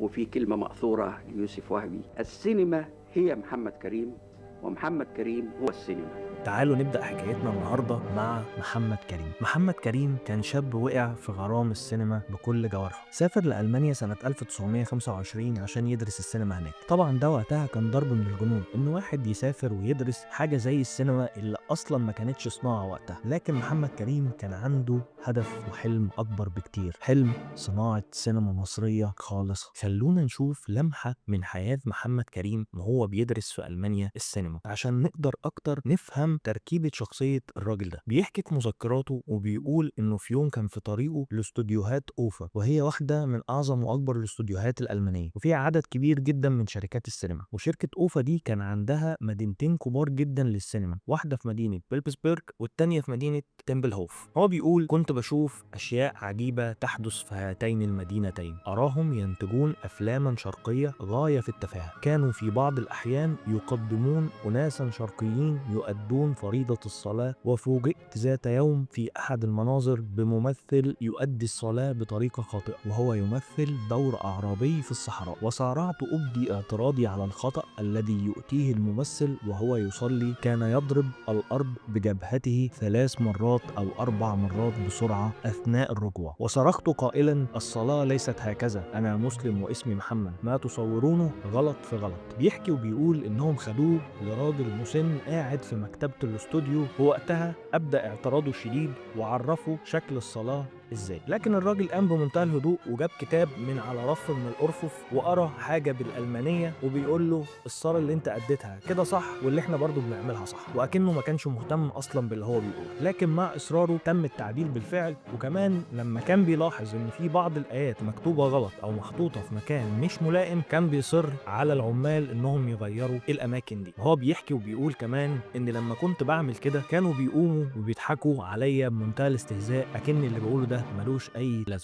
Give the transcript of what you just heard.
وفي كلمة مأثورة ليوسف وهبي: السينما هي محمد كريم، ومحمد كريم هو السينما. تعالوا نبدأ حكايتنا النهاردة مع محمد كريم. محمد كريم كان شاب وقع في غرام السينما بكل جوارحه. سافر لألمانيا سنة 1925 عشان يدرس السينما هناك. طبعا ده وقتها كان ضرب من الجنون إن واحد يسافر ويدرس حاجة زي السينما اللي أصلا ما كانتش صناعة وقتها. لكن محمد كريم كان عنده هدف وحلم أكبر بكتير، حلم صناعة سينما مصرية خالصة. خلونا نشوف لمحة من حياة محمد كريم وهو بيدرس في ألمانيا السينما عشان نقدر أكتر نفهم تركيبة شخصية الراجل ده. بيحكي في مذكراته وبيقول إنه في يوم كان في طريقه لاستوديوهات أوفا، وهي واحدة من أعظم وأكبر الاستوديوهات الألمانية، وفيها عدد كبير جدا من شركات السينما. وشركة أوفا دي كان عندها مدينتين كبار جدا للسينما، واحدة في مدينة بيلبسبرج والتانية في مدينة تمبلهوف. هو بيقول: كنت بشوف أشياء عجيبة تحدث في هاتين المدينتين، أراهم ينتجون أفلاما شرقية غاية في التفاهة. كانوا في بعض الأحيان يقدمون أناسا شرقيين يؤدون فريضة الصلاة، وفوجئت ذات يوم في أحد المناظر بممثل يؤدي الصلاة بطريقة خاطئة وهو يمثل دور أعرابي في الصحراء، وسارعت أبدي اعتراضي على الخطأ الذي يؤتيه الممثل وهو يصلي. كان يضرب الأرض بجبهته 3 مرات أو 4 مرات بسرعة أثناء الركوع، وصرخت قائلا: الصلاة ليست هكذا، أنا مسلم واسمي محمد، ما تصورونه غلط في غلط. بيحكي وبيقول إنهم خدوه لراجل مسن قاعد في مكتبة الاستوديو، ووقتها أبدأ اعتراضه الشديد وعرفه شكل الصلاة ازاي. لكن الراجل قام بمنتهى الهدوء وجاب كتاب من على رف من الارفف وقرا حاجة بالالمانيه وبيقول له: الصلاة اللي انت اديتها كده صح، واللي احنا برضو بنعملها صح، وأكنه ما كانش مهتم اصلا باللي هو بيقوله. لكن مع اصراره تم التعديل بالفعل. وكمان لما كان بيلاحظ ان في بعض الايات مكتوبة غلط او محطوطة في مكان مش ملائم، كان بيصر على العمال انهم يغيروا الاماكن دي. وهو بيحكي وبيقول كمان ان لما كنت بعمل كده كانوا بيقوموا وبيضحكوا عليا بمنتهى الاستهزاء، اكن اللي بقوله ده ملوش اي لازمه.